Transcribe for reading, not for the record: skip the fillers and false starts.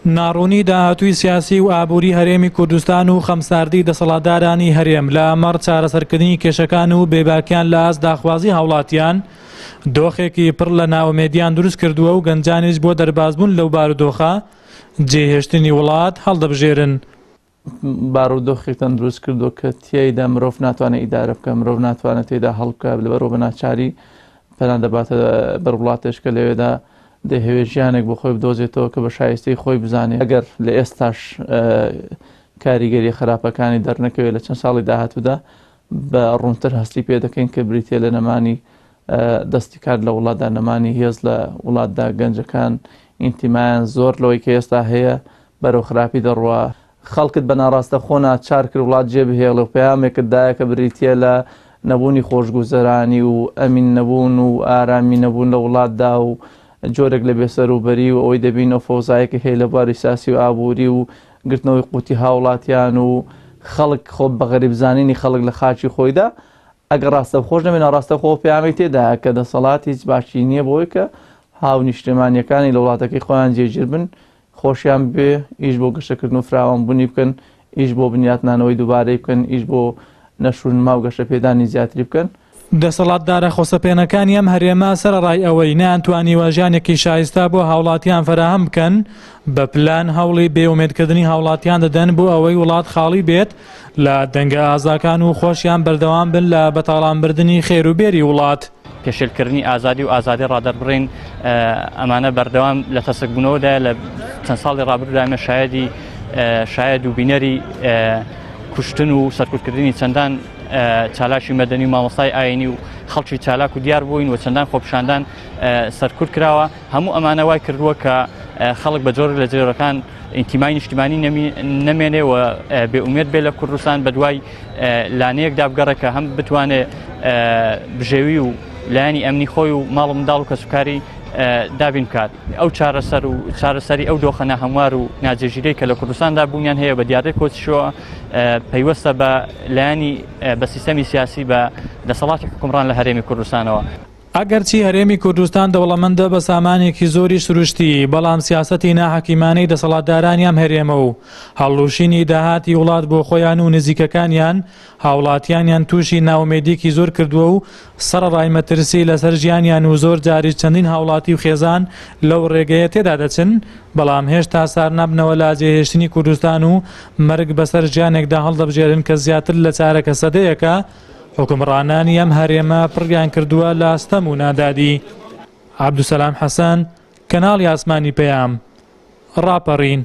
ناڕوونی داهاتووی سیاسی و ئابووری هەرێمی کوردستان و خەمساردی دەسەڵاتدارانی هەرێم لە مەڕ چارەسەرکردنی کێشەکان و بێباکیان لە ئاست داخوازی هاوڵاتیان دۆخێکی پڕ لە نائومێدیان دروست کردووە و گەنجانیش بۆ دەربازبوون لەو بارودۆخە جێهێشتنی وڵات هەڵدەبژێرن. بارودۆخێکتان دروست کردووە کە تیایدا مرۆڤ ناتوانێت ئیدارە بکە، مرۆڤ ناتوانێت تێدا هەڵبکە، لەبەرەوە بە ناچاری پەنا دەباتە بەر وڵاتێش کە لەوێدا دەیهەوێت ژیانێک بۆ خۆی بدۆزێتەوە کە بە شایستەی خۆی بزانێت. ئەگەر لە ئێستاش کاریگەریە خراپەکانی دەرنەکەوێت لە چەند ساڵی داهاتوودا بە ڕوونتر هەستی پێ دەکەین کە بریتە لە نەمانی دەستی کار لە وڵاتدا، نەمانی هێز لە وڵاتدا، گەنجەکان ئینتیمایان زۆر لەوەی کە ئێستا هەیە بەرەو خراپی دەڕوا. خەڵکت بە ناڕاستەخۆ ناچار کرد وڵات جێ بهێڵێ و پەیامێکت دایە کە بریتییە لە نەبوونی خۆشگوزەرانی و ئەمین نەبوون و ئارامی نەبوون لە وڵاتدا و جۆرێک لە بێسەروبەری و ئەوەی دەبینەوە فەوزایەک هەیە لە بواری سیاسی و ئابووری و گرتنەوەی قوتی هاوڵاتیان و خەڵک خۆ بە غەریب زانینی خەڵک لە خاکی خۆیدا ئەگەر ڕاستەوخۆش نەبێ ناڕاستەوخۆ ئەو پەیامەی تێدایە کە دەسەڵات هیچ باشی نییە بۆی کە هاونیشتمانییەکانی لە وڵاتەکەی خۆیان جێگیر بن خۆشیان بێ ئیش بۆ گەشەکردن و فراوانبوونی بکەن، ئیش بۆ بنیاتنانەوەی دووبارەی بکەن، ئیش بۆ نەشونما و گەشەپێدانی زیاتری بکەن. دەسەڵاتدارە خۆسەپێنەکانی ئەم هەرێمە سەرەڕای ئەوەی نەیانتوانیوە ژیانێکی شایستە بۆ هاوڵاتیان فەراهەم بکەن، بە پلان هەوڵی بێ ئومێدکردنی هاوڵاتیان دەدەن بۆ ئەوەی وڵات خاڵی بێت لە دەنگە ئازاکان و خۆشیان بەردەوام بن لە بەتاڵانبردنی خێر و بێری وڵات. پێشێلکردنی ئازادی و ئازادی ڕادەربڕین ئەمانە بەردەوام لە تەسکبوونەوەدایە. لە چەند ساڵی ڕابردوودا ئێمە شایەدی شایەد و بینەری کوشتن و سەرکوتکردنی چەندان چالاکی مەدەنی و مامۆستای ئاینی و خەڵکی چالاک و دیار بووین و چەندان خۆپیشاندان سەرکوت کراوە. هەموو ئەمانە وای کردووە کە خەڵک بە جۆرێک لە جۆرەکان ئینتیمای نیشتیمانی نەمێنێ و بێئومێد بێ لە کوردستان، بە دوای لانەیەکدا بگەڕێ کە هەم بتوانێ بژێوی و لایەنی ئەمنی خۆی و ماڵ و منداڵ و کەسوکاری دابین بکات. ئەو چارەسەر و چارەسەری ئەو دۆخە ناهەموار و ناجێگیرەی کە لە کوردستاندا بوونیان هەیە بە دیاردەی کۆچشەوە پەیوەستە بە لایەنی بە سیستەمی سیاسی بە دەسەڵاتی حکومڕان لە هەرێمی کوردستانەوە. ئەگەرچی هەرێمی کوردستان دەوڵەمەندە بە سامانێکی زۆری سروشتی، بەڵام سیاسەتی ناحەکیمانەی دەسەڵاتدارانی ئەم هەرێمە و هەڵلوشینی داهاتی وڵات بۆ خۆیان و نزیکەکانیان، هاوڵاتیانیان تووشی نائومێدیەکی زۆر کردووە و سەڕەڕای مەترسی لەسەر ژیانیان و زۆر جاریش چەندین هاوڵاتی و خێزان لەو ڕێگەیە تێدا دەچن، بەڵام هێشتا سارنابنەوە لە جێهێشتنی کوردستان و مەرگ بەسەر ژیانێکدا هەڵدەبژێرن کە زیاتر لە چارەکە سەدەیەکە حوکمڕانانی ئەم هەرێمە پڕیان کردووە لە ستەم و نادادی. عەبدولسەلام حەسەن، کەناڵی ئاسمانی پەیام، ڕاپەڕین.